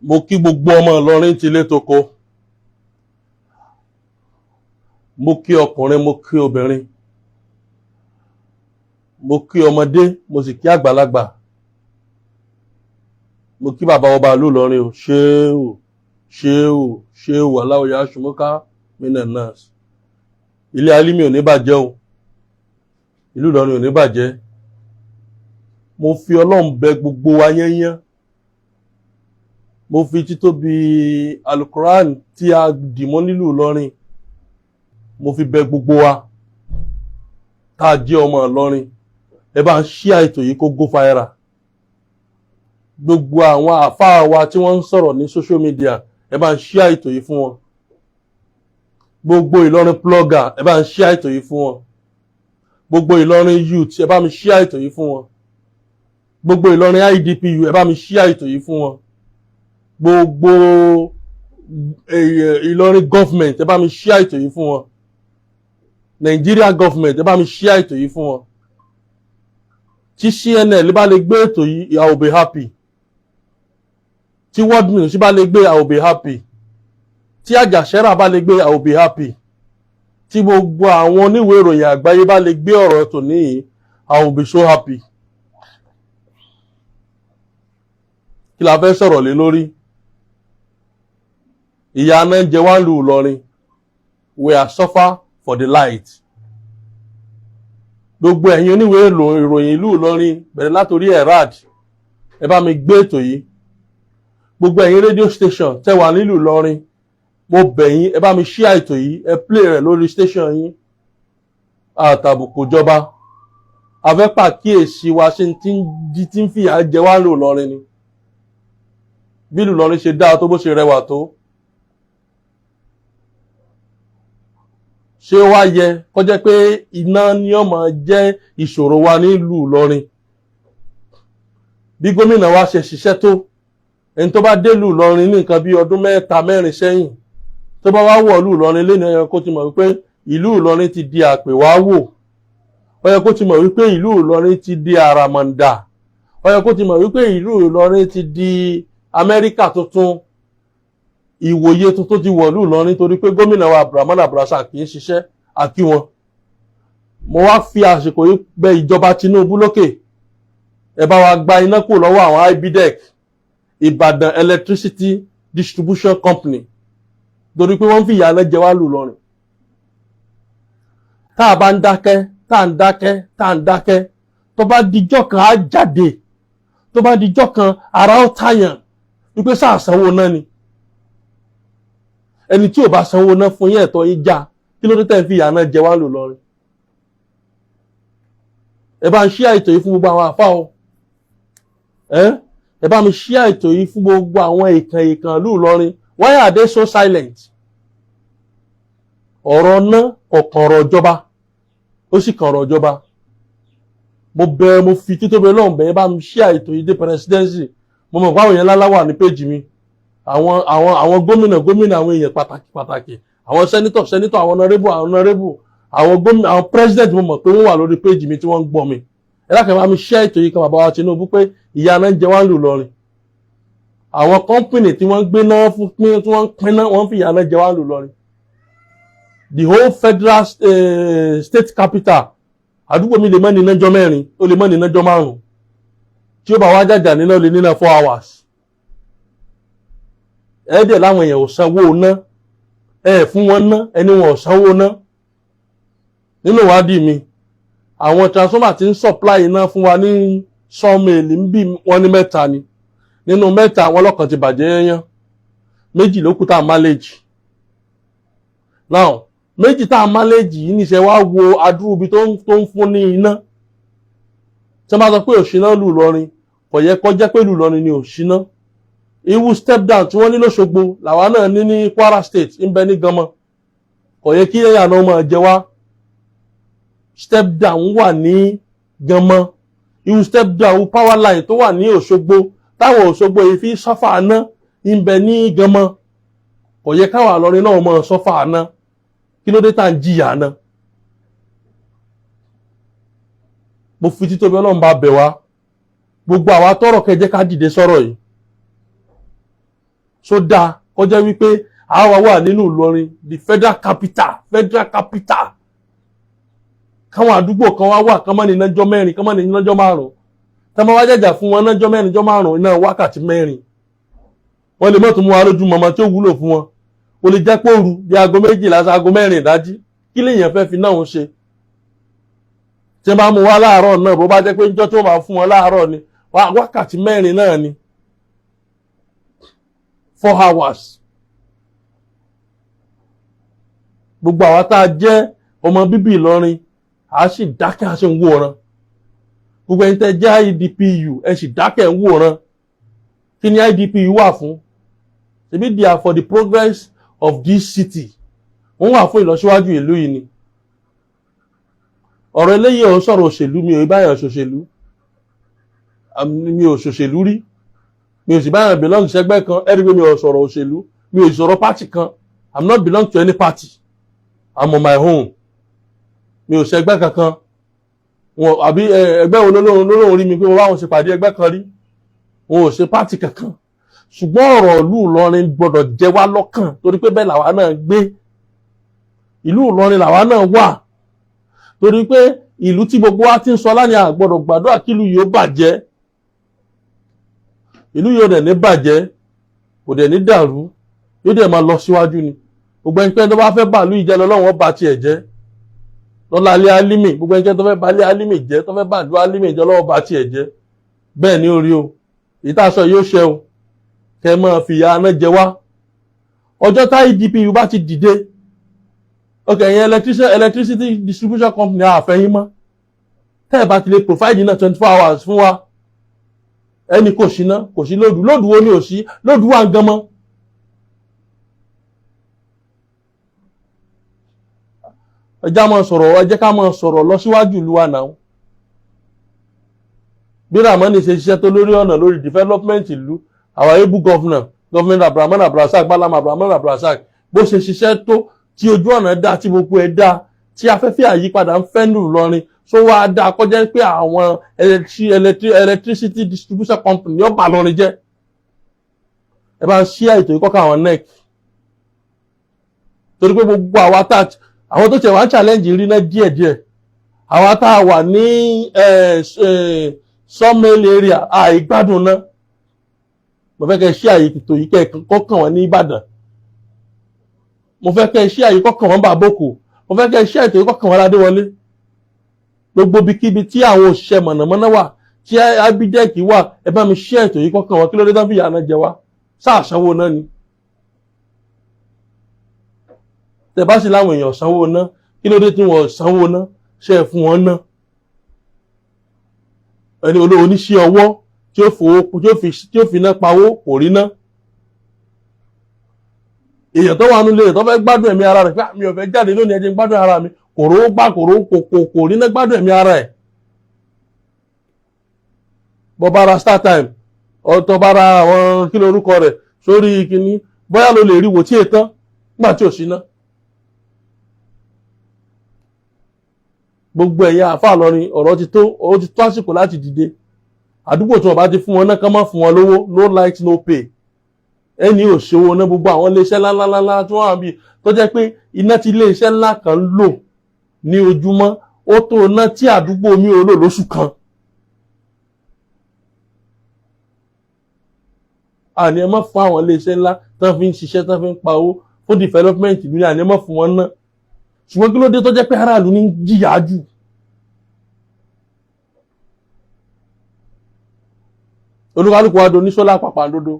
Mo kí gbogbo ọmọ Ìlọrin tilé toko. Mo kí ọkùnrin, mo kí obìnrin, mo kí ọmọdé, mo sì kí àgbàlagbà. Mo kí bàbá ọba ìlú Ìlọrin o, ṣéwù ṣéwù ṣéwù aláwòye aṣùmọ́ká mínà nurse. Ilé Alimi ò ní bàjẹ́ o, ìlú Ìlọrin ò ní bàjẹ́. Mo fi Ọlọ́run bẹ gbogbo wa yányán. Mo fi títóbi alukoran tí a dìmọ́ nílùú Ìlọrin, mo fi bẹ gbogbo wa tá a jẹ́ ọmọ Ìlọrin. Ẹ bá ń ṣí ètò yìí kó go viral. Gbogbo àwọn àfáà wa tí wọ́n ń sọ̀rọ̀ ní social media, ẹ bá ń ṣí ètò yìí fún wọn. Gbogbo Ìlọrin blogger, ẹ bá ń ṣí ètò yìí fún wọn. Gbogbo Ìlọrin youth, ẹ bá mi ṣí ètò yìí fún wọn. Gbogbo Ìlọrin IDPU, ẹ bá mi ṣí ètò yìí fún wọn. Gbogbo Ìlọrin government, ẹ bá mi ṣí ètò yìí fún wọn. Nigeria government, ẹ bá mi ṣí ètò yìí fún wọn. Tí CNN bá lè gbé ètò yìí, I will be happy. Tí World News bá lè gbé, I will be happy. Tí Àjàṣẹ́rà bá lè gbé, I will be happy. Tí gbogbo àwọn oníwèé ìròyìn àgbáyé bá lè gbé ọ̀rọ̀ tòní yìí, I will be so happy. Kí la fẹ́ sọ̀rọ̀ lé lórí? Ìyà náà ń jẹ wá lù Ìlọrin. We are suffer for the light. Gbogbo ẹ̀yin oníwèé ìròyìn ìlú Ìlọrin, bẹ̀rẹ̀ látòrí Herald, ẹ bá mi gbé ètò yìí. Gbogbo ẹ̀yin radio station tẹ́ wà nílùú Ìlọrin, mo bẹ̀ yín, ẹ bá mi share ètò yìí, ẹ play rẹ̀ lórí station yín. Àtàbùkù jọba afẹ́pàkíyèsí wa ṣe tí ń fìyà jẹ wá lù Ìlọrin ni. Bí ìlú Ìlọrin ṣe dáa tó, bó ṣe rẹwà tó, ṣé ó wá yẹ kó jẹ́ pé iná ni ó máa jẹ́ ìṣòro wa nílùú Ìlọrin? Bí gómìnà wa ṣe ṣiṣẹ́ tó, ẹni tó bá délùú Ìlọrin ní nǹkan bí ọdún 3 mẹ́rin sẹ́yìn, tó bá wá wọ̀ ìlú Ìlọrin lẹ́nu, ó yẹ kó ti mọ̀ wípé ìlú Ìlọrin ti di àpèwáwò. Ó yẹ kó ti mọ̀ wípé ìlú Ìlọrin ti di àràmàǹdà. Ó yẹ kó ti mọ̀ wípé ìlú Ìlọrin ti di Amẹ́ríkà tuntun. Ìwòye tuntun ti wọ̀ ìlú Ìlọrin torí pé gómìnà wa Abdulrahman Abdulrasaq kì í ṣiṣẹ́ àkí wọn. Mo wá fi àsìkò yìí bẹ̀ ìjọba Tinubu lókè, ẹ bá wa gba iná kù lọ́wọ́ àwọn IBEDEC, Ìbàdàn Electricity Distribution Company, torí pé wọ́n fi ìyà jẹ wá lù Ìlọrin. Tá a bá ń dákẹ́, tá a ń dákẹ́, tá a ń dákẹ́, tó bá dijọ́ kan á jáde, tó bá dijọ́ kan ara ó tàyàn wípé sáà sanwó náà ni. Ẹni tí ò bá sanwó náà fún yín, ẹ̀tọ́ yín já. Kí ló dé tẹ̀ ń fi ìyà náà jẹ wá lù Ìlọrin? Ẹ bá ń ṣí ètò yìí fún gbogbo àwọn àfáà o. Ẹ bá mi ṣí ètò yìí fún gbogbo àwọn ìkàn ìkàn ìlú Ìlọrin. Why are they so silent? Ọ̀rọ̀ náà kọ̀ọ̀kan ọ̀rọ̀ ìjọba, ó sì kàn ọ̀rọ̀ ìjọba. Mo bẹ̀, mo fi títóbi Ọlọ́run bẹ̀, bá mi ṣí ètò yìí dé presidency. Mo mọ̀ pé àwọn èèyàn ńlá wà ní péjì mi, àwọn gómìnà gómìnà, àwọn èèyàn pàtàkì pàtàkì, àwọn senator senator, àwọn honourable, àwọn honourable, àwọn gómìnà, àwọn president. Mo mọ̀ pé wọ́n wà lórí péjì mi tí wọ́n ń gbọ́ mi. Ẹ lákẹ́ bá mi ṣe ètò yìí kan bàbá wa Tinubu pé ìyà náà ń jẹ wá lù Ìlọrin. Àwọn company tí wọ́n gbé náà fún pín, tí wọ́n ń pín náà, wọ́n fi ìyà náà jẹ wá lù Ìlọrin. The whole federal state capital, àdúgbò mi lè mọ́ ní iná jọ́ 4, ó lè mọ́ ní iná jọ́ 5. Tí ó bá wá jàjà níná, ó lè níná 4 hours. Ẹ̀ẹ́dẹ̀ láwọn èèyàn ò sanwó ná, ẹ̀ fún wọn ná, ẹni wọn ò sanwó ná. Nínú ìwádìí mi, àwọn transformer tí ń supply iná fún wa ní sawmill ń bí, wọn ní 3 ni. Nínú 3, àwọn ọlọ́kan ti bàjẹ́ yányán, 2 ló kù tá a manage now. 2 tá a manage yìí níṣẹ́ wá wo adúrú ibi tó ń fún ní iná. Tí wọ́n bá sọ pé òṣìná lù Ìlọrin, kò yẹ kó jẹ́ pé lù Ìlọrin ni òṣìná. Irú step down tí wọ́n ní lọ́ṣogbo làwa náà ní ní Kwara State, ń bẹ ní Ganmọ́. Kò yẹ kí ẹ̀yà náà máa jẹ wá. Step down wà ní Ganmọ́. Irú step down power line tó wà ní Òṣogbo, táwọn Òṣogbo yìí fi sọ́fà ná, ń bẹ ní Ganmọ́. Kò yẹ káwọn Ìlọrin náà máa sọ́fà ná. Kí ló dé tá à ń jìyà ná? Mo fi títóbi Ọlọ́run bá bẹ̀ wá, gbogbo àwa tọrọ kẹjẹ, ká dìde sọ̀rọ̀ yìí. So dáa kọjá wípé àwa wà nínú Ìlọrin, the federal capital, federal capital, káwọn àdúgbò kan wá wà kán má ní iná jọ́ 4, kán má ní iná jọ́ 5? Tá a máa wá jàjà fún wọn nájọ́ 4, jọ́ 5, iná wákàtí 4, wọ́n lè mọ̀tún mú wa lójú mọ́mọ́ tí ó wúlò fún wọn. Ó lè jẹ́ pé òru bí aago 12 sí aago 4 ìdájí. Kí lèèyàn fẹ́ fi náà ń ṣe? Tí wọ́n bá mú wa láàárọ̀ náà, bó bá jẹ́ pé níjọ́ tí wọ́n máa fún wọn láàárọ̀ ni, wákàtí 4 náà ni, 4 hours. Gbogbo àwa tá a jẹ́ ọmọ bíbí Ìlọrin, a sì dákẹ́, a sì ń wòran. Gbogbo ẹni tẹ́ jẹ́ IDPU, ẹ sì dákẹ́ ń wòran. Kí ni IDPU wà fún? Ṣebí they are for the progress of this city. Wọ́n wà fún ìlọsíwájú ìlú yìí ni. Ọ̀rọ̀ eléyìí ò sọ̀rọ̀ òṣèlú. Mi ò báyàn ṣòṣèlú, mi ò ṣòṣèlú rí, mi ò sì báyàn belong sẹ́gbẹ́ kan. Ẹ̀rí pé mi ò sọ̀rọ̀ òṣèlú, mi ò sọ̀rọ̀ party kan. I'm not belong to any party, I'm on my own. Mi ò ṣẹgbẹ́ kankan wọn. Àbí ẹgbẹ́ wo lólóhùn rí mi pé mo bá wọn ṣe pàdé ẹgbẹ́ kan rí? Wọn ò ṣe party kankan. Ṣùgbọ́n ọ̀rọ̀ ìlú Ìlọrin gbọ́dọ̀ jẹ wá lọ́kàn, torí pé bẹ́ẹ̀ làwa náà gbé. Ìlú Ìlọrin làwa náà wà, torí pé ìlú tí gbogbo wa ti ń sọ lánàá, gbọ́dọ̀ gbàdúrà kí ìlú yìí ó bàjẹ́. Ìlú yìí ó dẹ̀ ní bàjẹ́, kò dẹ̀ ní dàrú, yóò dẹ̀ máa lọ síwájú ni. Gbogbo ẹnikẹ́ni tó bá fẹ́ bàlú ìjẹ́ lọ́wọ́ bá tiẹ̀ jẹ́ lọ́la alẹ́ alímì. Gbogbo ẹnikẹ́ni tó fẹ́ balẹ̀ alímì jẹ́, tó fẹ́ bàlú alímì jẹ́, lọ́wọ́ bá tiẹ̀ jẹ́. Bẹ́ẹ̀ ni ó rí o. Èyí tá a sọ yóò ṣe o. Kẹ́ ẹ máa fìyà aná jẹ wá. Ọjọ́ tá IDPU bá ti dìde, ok, ẹ̀yin electricity distribution company, àfẹ́yìn mọ́. Tẹ́ ẹ̀ bá ti lè provide iná 24 hours fún wa, ẹni kò sí ná, kò sí load. Load wo ni ò sí? Load wà ń gan mọ́. Ẹ jẹ́ máa sọ̀rọ̀, ẹ jẹ́ ká máa sọ̀rọ̀ lọ síwájú ìlú wa náà. Bí Ramani ṣe ṣiṣẹ́ tó lórí ọ̀nà, lórí development ìlú, our able governor, Governor Abdulrahman Abdulrasaq Malam Abdulrahman Abdulrasaq, bó ṣe ṣiṣẹ́ tó, tí ojú ọ̀nà dá, tí gbogbo ẹ̀ dá, tí afẹ́fẹ́ àyípadà ń fẹ́ nù lọrin, so wá dá kọjá pé àwọn electricity distribution company yóò bà lọrin jẹ́. Ẹ bá ń ṣí ètò ìkọ́kọ̀ àwọn NEC, torí pé gbogbo àwa tá àwọn tó tiẹ̀ wá ń challenge rí náà díẹ̀díẹ̀, àwa tá a wà ní sawmill area, àìgbádùn náà. Mo fẹ́ kẹ́ ṣí àyè ètò yìí kẹ́ kọ́kàn wọn ní Ìbàdàn. Mo fẹ́ kẹ́ ṣí àyè kọ́kàn wọn Bàbókò. Mo fẹ́ kẹ́ ṣí ètò yìí kọ́kàn wọn Ládéwọlé. Gbogbo ibikíbi tí àwọn òṣìṣẹ́ mọ̀nàmọ́ná wà, tí IBEDC wà, ẹ bá mi ṣí ètò yìí kọ́kàn wọn. Kí ló dé tán fìyà náà jẹ wá? Sáà sanwó náà ni. Tẹ bá sì láwọn èèyàn sanwó ná, kí ló dé tí wọ́n sanwó ná? Ṣe é fún wọn ná? Ẹni olówó oníṣẹ́ ọwọ́ tí ó fowó, tí ó fi ná pawó, kò rí ná. Èèyàn tó wà nílé tó fẹ́ gbádùn ẹ̀mí ara rẹ̀ pé mi ò fẹ́ jáde lónìí, ẹ jẹ́ n gbádùn ara mi, kò rówó gbà, kò rówó, kò rí ná gbádùn ẹ̀mí ara ẹ̀. Bọ́ bá ra StarTime, ọ̀tọ̀ bá ra àwọn kí ló orúkọ rẹ̀ sórí kínní, bóyá ló lè rí wò tí ètán nígbà tí ò sí ná. Gbogbo ẹ̀yin àáfàá lọrin, ọ̀rọ̀ ti tó, ó ti tó àsìkò láti dìde. Àdúgbò tí wọ́n bá ti fún wọn náà, kán má fún wọn lówó. No light, no pay. Ẹni ò ṣòwò náà. Gbogbo àwọn iléeṣẹ́ ńláńláńlá tí wọ́n wà bí, tó jẹ́ pé iná tí iléeṣẹ́ ńlá kan lò ní ojúmọ́, ó tó iná tí àdúgbò mi ò lò lóṣù kan. Àní ẹ má fún àwọn iléeṣẹ́ ńlá tán fi ń ṣiṣẹ́, tán fi ń pa owó fún development ìlú ní, àní ẹ má fún wọn ná. Ṣùgbọ́n kí ló dé tó jẹ́ pé aráàlú ní jìyà jù? Olúkálùkù wa do ní sólà pàpàǹdodo.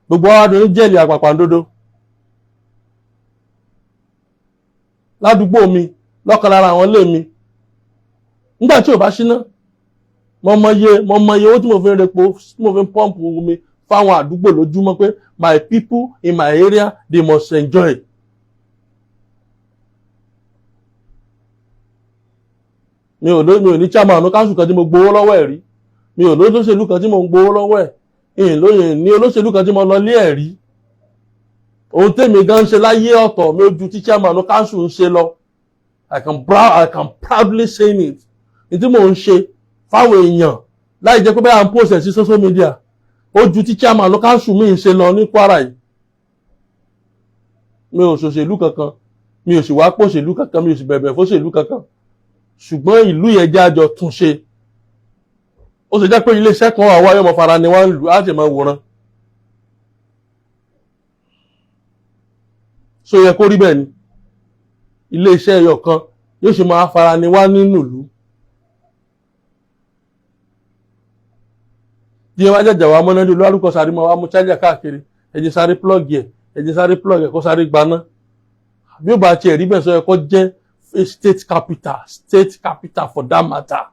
Gbogbo wa do ní jẹ́ẹ̀lì àpàpàǹdodo. Ládùúgbò mi, lọ́kàn lára àwọn ilé mi, nígbà tí ò bá ṣíná, mo mọye owó tí mo fi ń repo, tí mo fi ń pọ́ǹpù omi fáwọn àdúgbò lójúmọ́, pé my people in my area, they must enjoy. Mi ò ní chairman council kan tí mo gbowó lọ́wọ́ ẹ̀ rí. Mi ò lóṣèlú kan tí mo ń gbowó lọ́wọ́ ẹ̀. Ìyìn lóye ní olóṣèlú kan tí mo lọ lé ẹ̀ rí. Ohun tèmi gan ń ṣe láyé ọ̀tọ̀ mi, ojú tí chairman council ń ṣe lọ. I can proudly say it. Ní tí mò ń ṣe fáwọn èèyàn láì jẹ́ pé bẹ́ẹ̀ à ń post ẹ̀ sí social media, ó ju tí chairman local council mi ń ṣe lọ ní Kwara yìí. Mi ò ṣòṣèlú kankan, mi ò sì wá pòṣèlú kankan, mi ò sì bẹ̀bẹ̀ fóṣèlú kankan, ṣùgbọ́n ìlú yẹn jẹ́ àjọ túnṣe. Ó sì jẹ́ pé iléeṣẹ́ kan wà wáyé ọmọ fara ni wọ́n ń lù á sì máa wòran. So yẹ kó rí bẹ́ẹ̀ ni iléeṣẹ́ ẹyọ kan yóò ṣe máa fara ni wá nínú ìlú? Bí wọ́n bá jẹ̀jà wá mọ́nádé lórúkọ, sáré máa wá mú chájà káàkiri, ẹ̀jẹ̀ sáré plug ẹ̀, ẹ̀jẹ̀ sáré plug ẹ̀ kó sáré gbaná. Bí ó bá tiẹ̀ rí bẹ́ẹ̀, sọ yẹ kó jẹ́ state capital, state capital for that matter.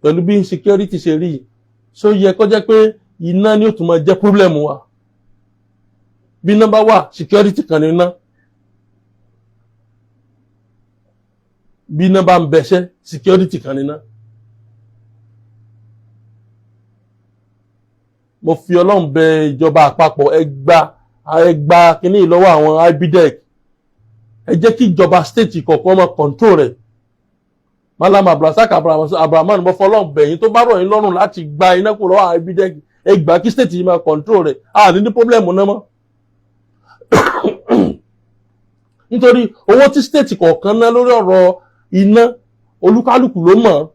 Pẹ̀lú bí insecurity ṣe rí yìí, ṣó yẹ kó jẹ́ pé iná ni ó tún máa jẹ́ problem wa? Bí iná bá wà, security kan ní iná. Bí iná bá ń bẹṣẹ́, security kan ní iná. Mo fi Ọlọ́run bẹ ìjọba àpapọ̀, ẹ gba, ẹ gba kínní lọ́wọ́ àwọn IBEDC. Ẹ jẹ́ kí ìjọba state kọ̀ọ̀kan máa control rẹ̀. Malam Abdulrasaq Abdulrahman, mo fọlọ́run bẹ̀ yín, tó bá rọ̀ yín lọ́rùn láti gba iná kúrò lọ́wọ́ àwọn IBEDC, ẹ gbà kí state yìí máa control rẹ̀. A ní problem náà mọ́, nítorí owó tí state kọ̀ọ̀kan ná lórí ọ̀rọ̀ iná, olúkálùkù ló mọ̀.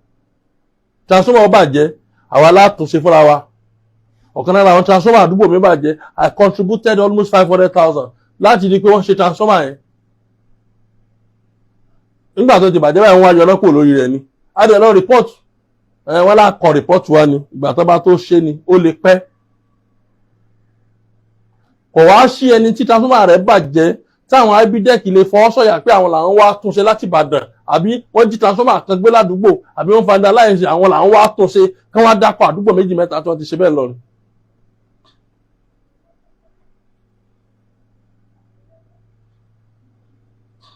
Transformer ó bàjẹ́, àwa látúnṣe fúnra wa. Ọ̀kan lára àwọn transformer àdúgbò mi bàjẹ́, I contributed almost 500,000 láti rí i pé wọ́n ṣe transformer yẹn. Nígbà tó ti bàjẹ́ báyìí, wọ́n wá yọ lọ́pọ̀ lórí rẹ̀ ni. A dẹ̀ lọ report ẹ, wọ́n lá kọ report wa ni. Ìgbà tó bá tó ṣe ni, ó lè pẹ́. Kò wá sí ẹni tí transformer rẹ̀ bàjẹ́ táwọn IBEDC lè fọwọ́ sọ̀yà pé àwọn làwọn wá túnṣe láti Ìbàdàn, àbí wọ́n jí transformer kan gbé ládùúgbò, àbí wọ́n vandalize, àwọn làwọn wá túnṣe, kí wọ́n dákọ̀ àdúgbò méjì mẹ́ta tí wọ́n ti ṣe bẹ́ẹ̀ lọ ni.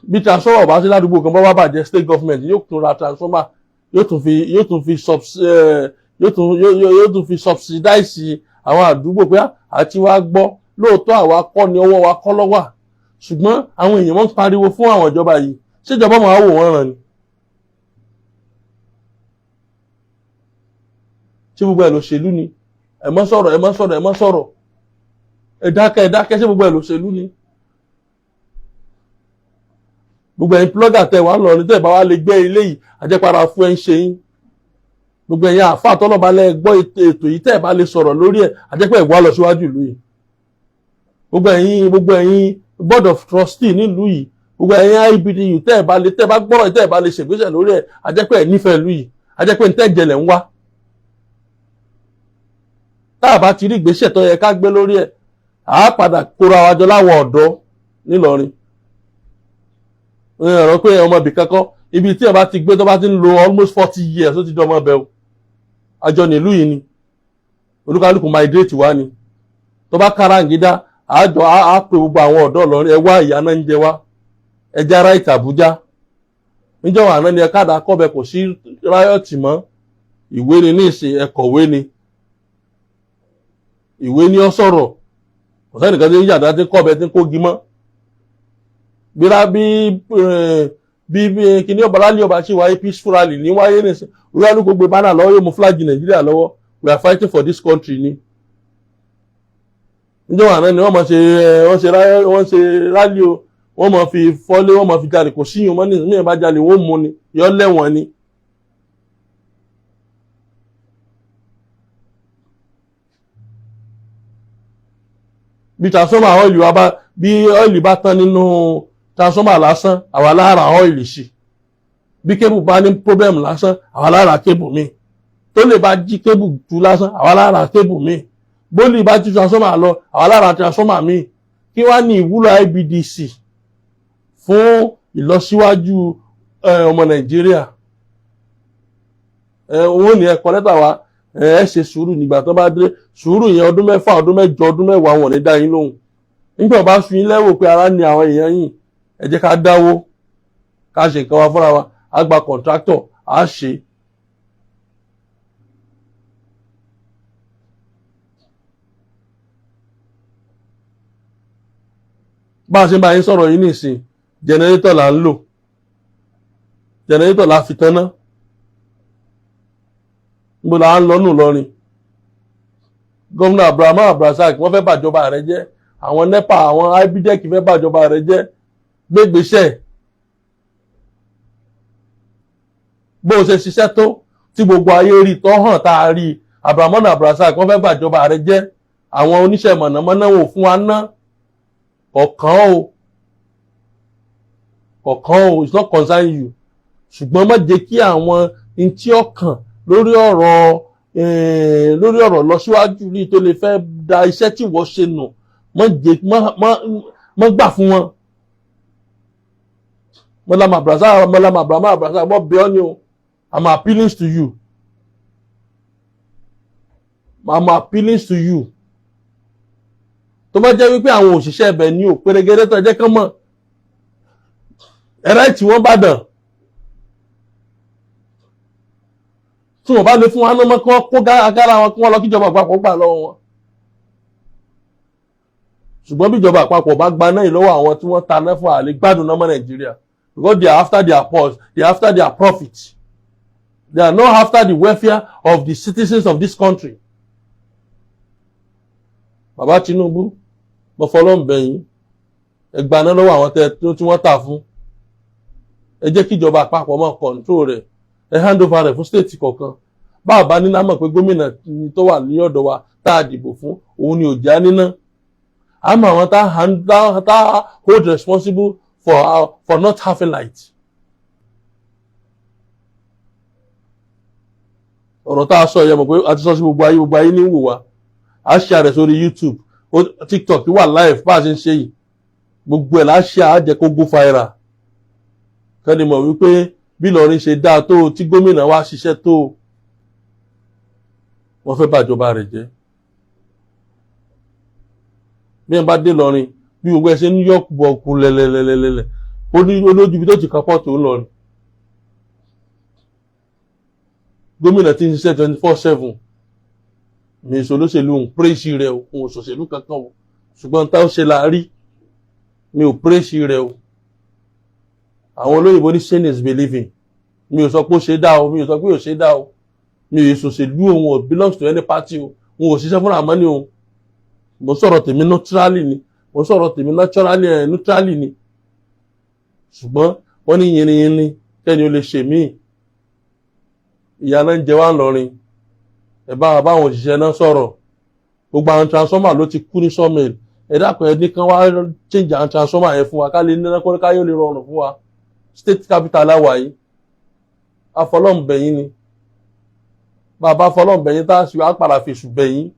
Bí transformer bá sí ládùúgbò kan, bá wá bàjẹ́, state government yóò tún ra transformer, yóò tún fi subsidize àwọn àdúgbò pé àti wá gbọ́. Lóòótọ́, àwa kọ́ ni ọwọ́ wa kọ́ lọ́wọ́, ṣùgbọ́n àwọn èèyàn wọ́n ń pariwo fún àwọn ìjọba yìí. Ṣèjọba máa wò wọ́n ràn ni? Ṣé gbogbo ẹ̀ lòṣèlú ni? Ẹ má sọ̀rọ̀, ẹ má sọ̀rọ̀, ẹ má sọ̀rọ̀, ẹ dákẹ́, ẹ dákẹ́. Ṣé gbogbo ẹ̀ lòṣèlú ni? Gbogbo ẹ̀yin blogger tẹ wà lọ ní tẹ́ bá wá lè gbé ilé yìí, àjẹpára fún ẹ ń ṣe yín. Gbogbo ẹ̀yin àáfàá tọ́lọ́ba lẹ́ gbọ́ ètò yìí, tẹ́ bá lè sọ̀rọ̀ lórí ẹ̀, àjẹpẹ́ ìwà lọ síwájú ìlú yìí. Gbogbo ẹ̀yin board of trustee nílùú yìí, gbogbo ẹ̀yin IBDU, tẹ́ bá lè, tẹ́ bá gbọ́rọ̀, tẹ́ bá lè ṣègbésẹ̀ lórí ẹ̀, àjẹpẹ́ ẹ̀ nífẹ̀ẹ́ ìlú yìí, àjẹpẹ́ ń tẹ́jẹlẹ̀ ń wá. Tá a bá ti rí ìgbésẹ̀ tó yẹ ká gbé lórí ẹ̀, àá padà kóra wa jọ láwọn ọ̀dọ́ nílọrin. Ọ̀rọ̀ pé ọmọ ibì kankan, ibi tí ẹ bá ti gbé, tó bá ti ń lo almost 40 years, ó ti di ọmọ ọbẹ̀ o. Àjọ nílùú yìí ni, olúkálùkù migrate wá ni. Tó bá káràǹgídá, àjọ á pè gbogbo àwọn ọ̀dọ́ Ìlọrin, ẹ wá, ìyá náà ń jẹ wá, ẹ já right Àbújá. Níjọ́ àná ni ẹ káàdà kọ́bẹ, kò sí riot mọ́. Ìwé ni ní ìsìn, ẹ kọ̀wé ni, ìwé ni ọ sọ̀rọ̀. Kò sẹ́nìkan tí ń yàdá tí ń kọ́bẹ tí ń kógi mọ́. Bí bí bí kíní ọba rally ọba ṣì wáyé, peaceful rally ní wáyé nìsín. Olúkálùkù gbé banner lọ́wọ́, yóò mú flag Nàìjíríà lọ́wọ́. We are fighting for this country ni. Níjọ́ àná ni wọ́n máa ṣe, wọ́n ṣe rally o, wọ́n máa fi fọ́lé, wọ́n máa fi jalè. Kò síyùn mọ́ nísìnyí. Mìíràn bá jalè, wọ́n mú ni, yọ lẹ́wọ̀n ni. Bí transformer oil wa bá, bí oil bá tán nínú transformer lásán, àwa lára oil sí. Bí cable bá ní problem lásán, àwa lára cable míì. Tó lè bá jí cable tú lásán, àwa lára cable míì. Bólì bá jí transformer lọ, àwa lára transformer míì. Kí wá ní ìwúlò IBDC fún ìlọsíwájú ọmọ Nàìjíríà? Wọ́n ní ẹ kọ lẹ́tà wa, ẹ ṣe sùúrù. Nígbà tó bá dé sùúrù yẹn, ọdún 6, ọdún 8, ọdún 10, wọn ní dá yín lóhùn. Nígbà bá sun yín lẹ́wọ̀ pé ara ní àwọn èèyàn yìí, ẹ jẹ́ ká dáwó, ká ṣe nǹkan wa fúnra wa, á gba contractor, á ṣe. Bá a ṣe ń bá yín sọ̀rọ̀ yìí nìsín, generator là ń lò, generator la fi tanná. Níbo la ń lọ nù lọrin? Gómìnà Abraham Abdulrasaq, wọ́n fẹ́ bàjọba rẹ̀ jẹ́. Àwọn NEPA, àwọn IBEDC fẹ́ bàjọba rẹ̀ jẹ́. Gbégbèsè bó o ṣe ṣiṣẹ́ tó tí gbogbo ayé rí tó hàn tá a rí. Abraham Abdulrasaq, wọ́n fẹ́ bàjọba rẹ̀ jẹ́. Àwọn oníṣẹ́ mọ̀nàmọ́ná wò fún wa ná kọ̀ọ̀kan o, kọ̀ọ̀kan o. It's not concern you. Ṣùgbọ́n má jẹ́ kí àwọn ntí ọkàn lórí ọ̀rọ̀ lọ síwájú ní tó lè fẹ́ da iṣẹ́ tí wọ́n ṣe nù. Má jẹ́ má gbà fún wọn. Mọ́lámà Abdulrasaq, Mọ́lámà Abraham Abdulrasaq, mọ́ bẹ́ẹ̀ ni o. I'm appealing to you, I'm appealing to you. Tó bá jẹ́ wípé àwọn òṣìṣẹ́ ibẹ̀ ní ò pérégedé tó jẹ́ kán mọ̀ ẹ̀rẹ́ tí wọ́n bá dàn, tí wọ́n bá lè fún wa ní ọmọ kí wọ́n kó agára wọn, kí wọ́n lọ kíjọba àpapọ̀ gbà lọ́wọ́ wọn. Ṣùgbọ́n bí ìjọba àpapọ̀ bá gba náà lọ́wọ́ àwọn tí wọ́n ta náà fún àlè gbádùn náà mọ́ Nàìjíríà, because they are after their purse, they are after their profit, they are not after the welfare of the citizens of this country. Bàbá Tinubu, mo fọlọ́n bẹ̀yìn, ẹ gba náà lọ́wọ́ àwọn tí wọ́n tà fún. Ẹ jẹ́ kí ìjọba àpapọ̀ máa control rẹ̀. Ẹ hand over rẹ̀ fún state kọ̀ọ̀kan. Báwa bá níná, mọ̀ pé gómìnà tó wà ní ọ̀dọ̀ wa tá a dìbò fún òun ni ò já níná. Àmọ́ àwọn tá hold responsible for not having light. Ọ̀rọ̀ tá a sọ yẹ mọ̀ pé a ti sọ sí gbogbo ayé, gbogbo ayé ní wò wá. A ṣe àrẹ sórí YouTube, TikTok wà live bá a ṣe ń ṣe yìí. Gbogbo ẹ̀ láṣẹ àjẹ kó go viral, kẹ́ni mọ̀ wípé bí Ìlọrin ṣe dáa tó, tí gómìnà wa ṣiṣẹ́ tó, wọ́n fẹ́ bàjọba rẹ̀ jẹ́. Bí ẹ bá dé Ìlọrin, bí gbogbo ẹ ṣe ń yọ bọ̀kù lẹ̀lẹ̀lẹ̀lẹ̀lẹ̀, ó ní olójú ibi tó ti kan pọ́ọ̀tù ńlọrin. Gómìnà tí ń ṣiṣẹ́ 24/7. Mi ìṣòlóṣèlú ń pírèsì rẹ o, òun òṣòṣèlú kankan o, ṣùgbọ́n tá ó ṣe la rí. Mi ò pírèsì rẹ o. Àwọn olóyìnbó ní seeing is believing. Mi ò sọ pé ó ṣe dá o, mi ò sọ pé ó ṣe dá o. Mi ò ṣòṣèlú, òun ò belongs to any party o, òun ò ṣiṣẹ́ fúnra mọ́ ni o. Mo sọ̀rọ̀ tèmi neutrally ni, mo sọ̀rọ̀ tèmi naturally ẹ̀ neutrally ni. Ṣùgbọ́n wọ́n ní yìnyín kẹ́ni ó lè ṣe míì. Ìyá náà ń jẹ wá ńlọrin. Ẹ bá wa báwọn òṣìṣẹ́ náà sọ̀rọ̀. Gbogbo àwọn transformer ló ti kú ní sawmill. Ẹ dákun, ẹ ní kán wá change àwọn transformer yẹn fún wa, ká lè ní kó káyọ̀ lè rọrùn fún wa. State capital láwà yìí. Afọlọ́ǹbẹ̀yìn ni bàbá fọlọ́ǹbẹ̀yìn tá a sì wá padà fèsù bẹ̀yìn.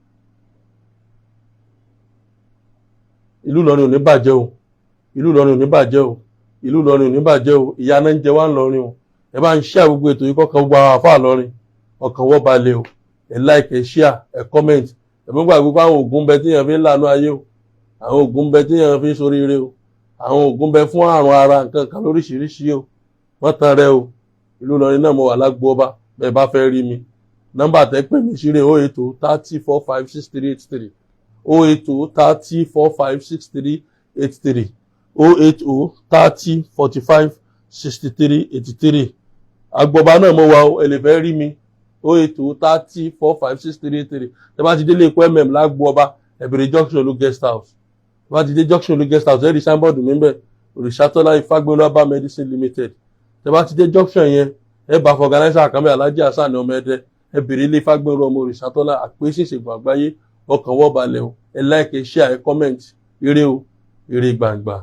Ìlú Ìlọrin ò ní bàjẹ́ o, ìlú Ìlọrin ò ní bàjẹ́ o, ìlú Ìlọrin ò ní bàjẹ́ o. Ìyà náà ń jẹ wá ńlọrin o. Ẹ bá ń share gbogbo ètò yìí kọ́kàn gbogbo àwọn àfáà lọrin, ọkàn wọ́n balẹ̀ o. Ẹ like, ẹ share, ẹ comment. Ẹ mú gbàgbé pé àwọn oògùn bẹ tíyàn fi ń lànà ayé o, àwọn oògùn bẹ tíyàn fi ń soríire o, àwọn oògùn bẹ fún àrùn ara nǹkan kan lóríṣiríṣi o. Wọ́n tan rẹ o. Ìlú Ìlọrin náà mo wà lágbo ọba. Bẹ́ẹ̀ bá fẹ́ rí mi, nọ́mbà tẹ́ pè mí sí rè: 08030456383, 08030456383, 08030456383. Agbọba náà mo wà o. Ẹ lè fẹ́ rí mi, 08030456383. Tẹ́ bá ti délé ikú lágbo ọba, ẹ bèrè Junction Olú Guest House. Tẹ́ bá ti dé Junction Olú Guest House, ẹ rí signboard mi bẹ́ẹ̀, Òrìṣàtọ́lá Ifágbénú Herbal Medicine Limited. Tẹ́ bá ti dé junction yẹn, ẹ bá fọgànáísà àkànbẹ Alhaji Hasan ọmọ ẹdẹ. Ẹ bèrè ilé Ifágbénú ọmọ Òrìṣàtọ́lá, àpèsè ìṣègùn àgbáyé. Ọkàn wọ́ balẹ̀ o. Ẹ like, ẹ share, ẹ comment. Ire o, ire gbàngbà.